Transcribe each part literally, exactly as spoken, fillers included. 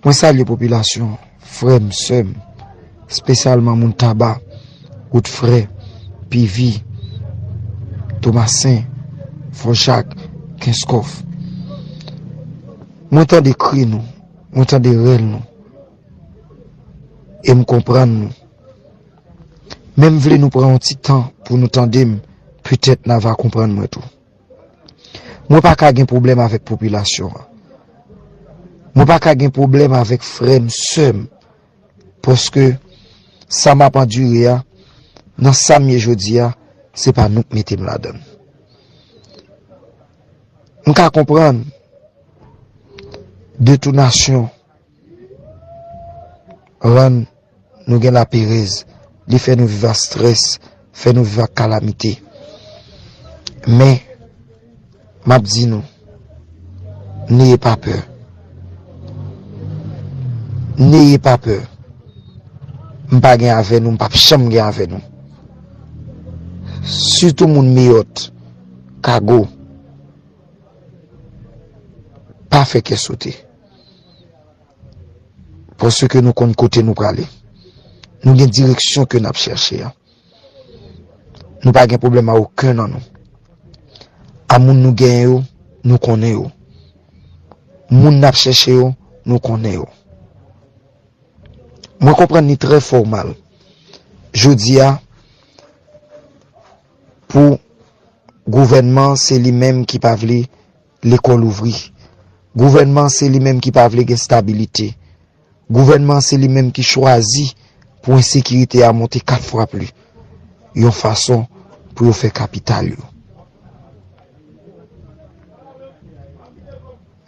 Mwen salye popilasyon, frè m, sè m, espesyalman moun Taba, Wout Frè, Pivi, Tomasen, Fò Jak, Kenskòf. Mwen tande kri nou, mwen tande rèl nou, e m konprann nou. Men m vle nou pran yon ti tan pou nou tande m, petèt n a va konprann mwen tou. Mwen pa ka gen pwoblèm avèk popilasyon an. Mwen pa ka gen pwoblèm avèk frè m, sè m, paske sa m ap andire a, nan sa m ye jodi a, se pa nou k mete m ladan l. M ka konprann detounasyon rann nou gen laperèz, li fè nou viv ak strès, fè nou viv ak kalamite. Men, m ap di nou, neye pa pè. Neye pa pè. M pa gen avè nou, m p ap janm gen avè nou. Sitou moun Meyòt, Kago, pa fè kè sote. Paske nou konn kote nou prale. Nou gen direksyon ke n ap chèche a. Nou pa gen pwoblèm a okenn nan nou. A moun nou genyen yo, nou konnen yo. Moun n ap chèche yo, nou konnen yo. Mwen konprann li trè fòmal. Jodi a, pou gouvènman, se li menm ki pa vle lekòl ouvri. Gouvènman, se li menm ki pa vle gen stabilite. Gouvènman, se li menm ki chwazi pou ensekirite a monte kat fwa pli, yon fason pou yo fè kapital yo.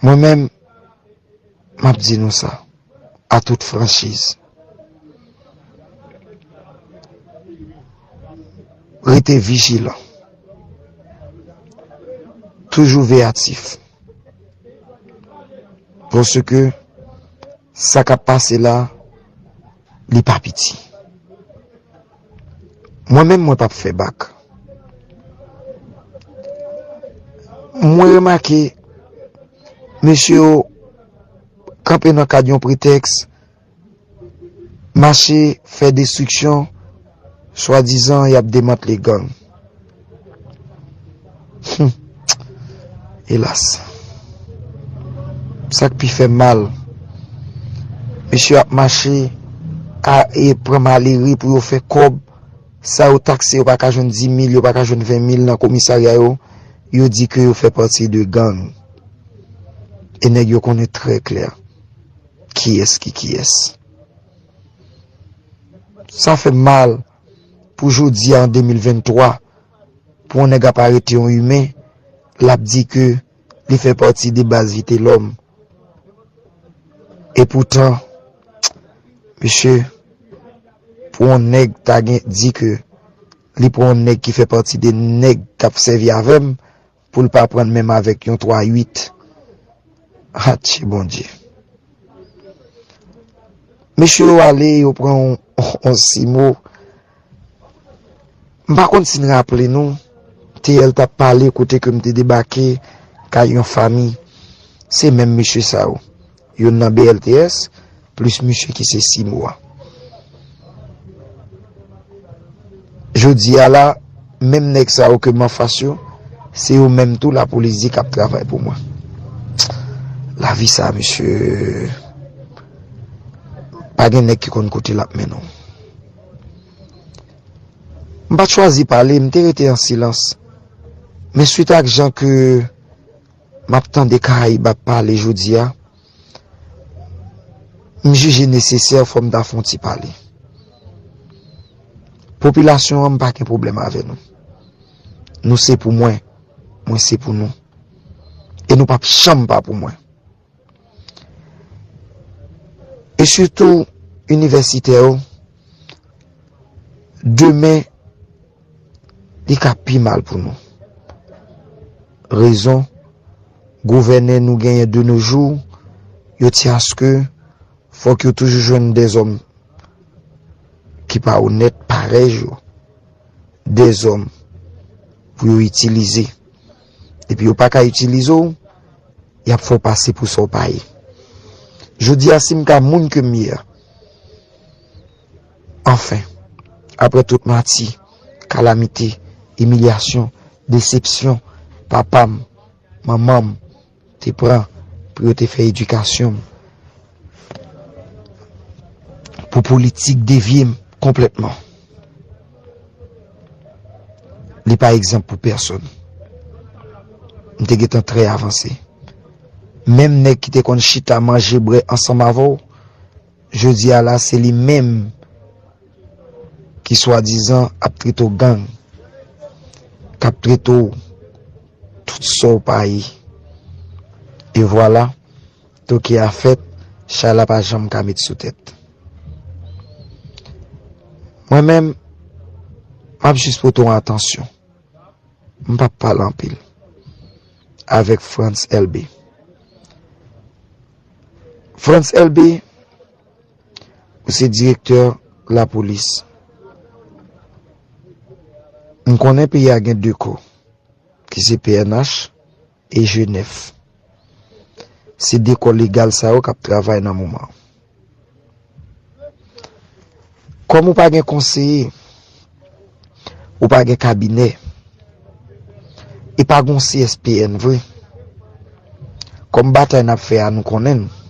Mwen menm, m ap di nou sa, a tout franchiz. Rete vijilan. Toujou veyatif. Paske sa k ap pase la, li pa piti. Mwen menm, mwen p ap fè bak. Mwen remake, mesye yo kanpe nan kad yon pretèks, mache fè destriksyon, swadizan y ap demantle gang. Hmm. Elas. Sa k pi fè mal, mesye ap mache a, e pran malere pou yo fè kòb. Sa yo takse, yo pa ka jwenn dis mil, yo pa ka jwenn ven mil nan komisarya yo, yo di ke yo fè pati de gang. E nèg yo konnen trè klè kiyès ki kiyès. Sa fè mal pou jodi a, an de mil venntwa, pou yon nèg ap arete yon imen, l ap di ke li fè pati de baz Vitelòm. E poutan, mesye, pou yon nèg ta gen di ke li pran yon nèg ki fè pati de nèg k ap sèvi avè m, pou l pa pran l menm avèk yon twa uit. Atche Bondye. Mesye yo ale, yo pran yon, yon simo. M pa konn si n raple nou, T L t ap pale kote ke m te debake kay yon fanmi. Se menm mesye sa yo. Youn nan B L T S, plis misye ki se simo a. Jodi a la, menm nèg sa yo ke m anfas yo, se yo menm tou lapolis di k ap travay pou mwen. Lavi sa, mesye, pa gen nèg ki konn kote l ap mennen w. M pa t chwazi pale, m te rete an silans. Men swit ak jan ke m ap tande Karayib ap pale jodi a, m jije nesesè fò m ta fè yon ti pale. Popilasyon an, m pa gen pwoblèm avè nou. Nou se pou mwen, mwen se pou nou. E nou p ap janm pa pou mwen. E sitou inivèsitè yo, demen, li ka pi mal pou nou. Rezon, gouvènè nou genyen de nos jours, yo tyen aske fòk yo toujou jwenn dèzòm ki pa onèt parèy yo, dèzòm pou yo itilize. Epi yo pa ka itilize w, y ap fè w pase pou sa w pa ye. Jodi a, si m ka moun ke m ye a, anfen, apre tout mati, kalamite, imilyasyon, desepsyon, papa m, manman m te pran pou yo te fè edikasyon m, pou politik devye m konplètman. Li pa egzanp pou pèsonn. M te gentan trè avanse. Menm nèg ki te konn chita manje bwè ansanm avè w, jodi a la, se li menm ki swadizan ap trete w gang, k ap trete w tout sa w pa ye. E vwala, toke a fèt, chay la pa janm ka met sou tèt. Mwen menm, m ap jis pote yon atansyon. M p ap pale anpil avèk Frantz Elbé. Frantz Elbé, ou se direktè lapolis. M konnen peyi a gen de kò, ki se P N H e G nèf. Se de kò legal sa yo k ap travay nan moman. Kòm ou pa gen konseye, ou pa gen kabinè, e pa gen C S P N vre. Kòm batay n ap fè a, nou konnen l.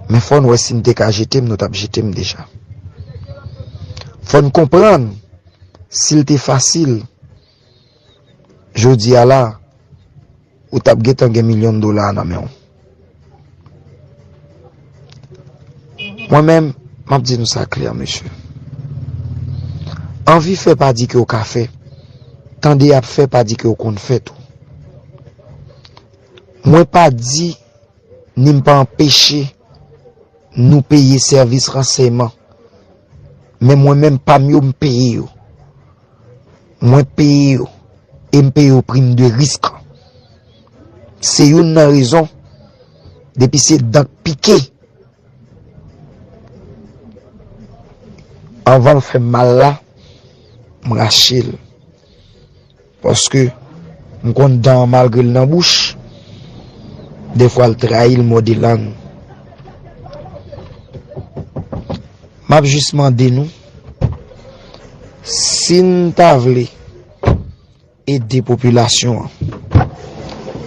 Men fò n wè si n te ka jete m, nou t ap jete m deja. Fò n konprann, si l te fasil, jodi a la, ou t ap gentan gen milyon dola nan men w. Mwen menm, m ap di nou sa klè, mesye. Anvi fè pa di ke w ka fè. Tande ap fè pa di ke w konn fè tou. Mwen pa di, ni m pa anpeche nou peye sèvis ransèyman. Men mwen menm, pa m yo, m peye yo. Mwen peye yo. E m peye yo prim de risk. Se youn nan rezon, depi se dan k pike, anvan l fè m mal la, m rache l. Paske m konn dan an, malgre l nan bouch, dèfwa l trayi l, mòde lang. M ap jis mande nou, si n ta vle ede popilasyon an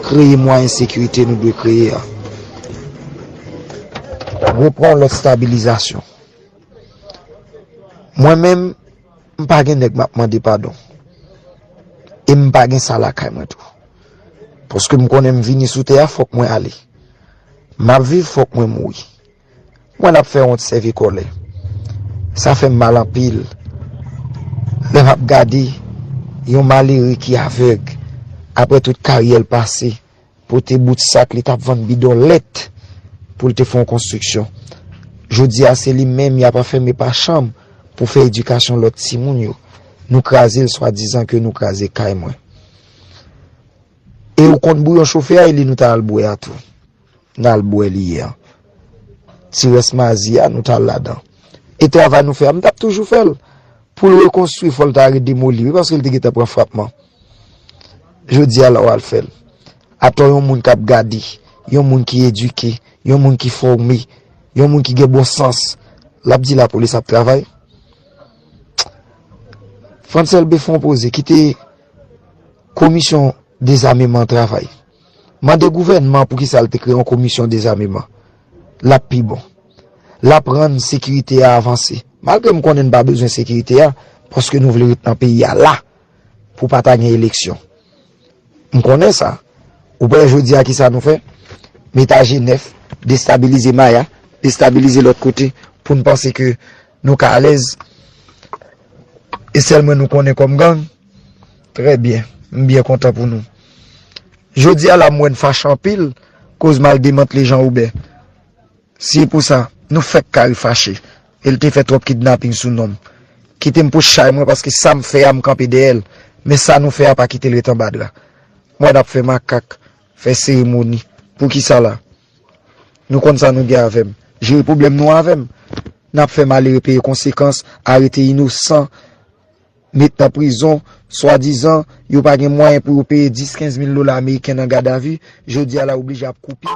kreye mwayen sekirite nou dwe kreye a, repran lòt stabilizasyon. Mwen menm, m pa gen nèg m ap mande padon. E m pa gen sa lakay mwen tou. Paske m konnen m vini sou tè a, fòk mwen ale. M ap viv, fòk mwen mouri. Mwen ap fè wont sèvi kòlè. Sa fè m mal anpil. Lè m ap gade yon malere ki avèg, apre tout karyè l pase, pote bout sak, li t ap vann bidon lèt pou l te fè yon konstriksyon. Jodi a, se li menm y ap anfèmen pa chanm pou fè edikasyon lòt timoun yo. Nou kraze l swadizan ke nou kraze kay mwen. E ou konn bouyon chofe a, e li nou ta al bwè a tou. N al bwè li ye a. Ti rès mazi a, nou t al ladan. E travay nou fè a, m t ap toujou fè l. Pou l rekonstwi, fò l ta redemoli, wi, paske l te gentan pran frapman. Jodi a la, w al fè l. Atò yon moun k ap gade, yon moun ki edike, yon moun ki fòme, yon moun ki gen bon sans, l ap di lapolis ap travay. Frantz Elbé fè yon poze, kite komisyon dezameman an travay. Mande gouvènman an poukisa l te kreye yon komisyon dezameman. L ap pi bon. L ap rann sekirite a avanse. Malgre m konnen n pa bezwen sekirite a, paske nou vle ret nan peyi a la, pou pa ta gen eleksyon. M konnen sa. Ou wè jodi a kisa nou fè? Mete G nèf, destabilize Maya, destabilize lòt kote, pou n panse ke nou ka alèz. E sèl mwen nou konnen kòm gang. Trè byen. M byen kontan pou nou. Jodi a la, m wè n fache anpil, koz m al demantle Jan Wobè. Si e pou sa, nou fèk kare fache. E l te fè twòp kidnaping sou non m. Kite m pou chay mwen, paske sa m fè a, m kanpe dèyè l. Men sa nou fè a, pa kite l ret anba dra. M wè n ap fè makak, fè seremoni. Poukisa la? Nou konn sa nou gen avè m. Jere pwoblèm nou avè m. N ap fè malere peye konsekans, arete inosan, met nan prizon, swadizan, yo pa gen mwayen pou yo peye dis, kenz mil dola ameriken nan gadavi, jodi a la oblije ap koupe.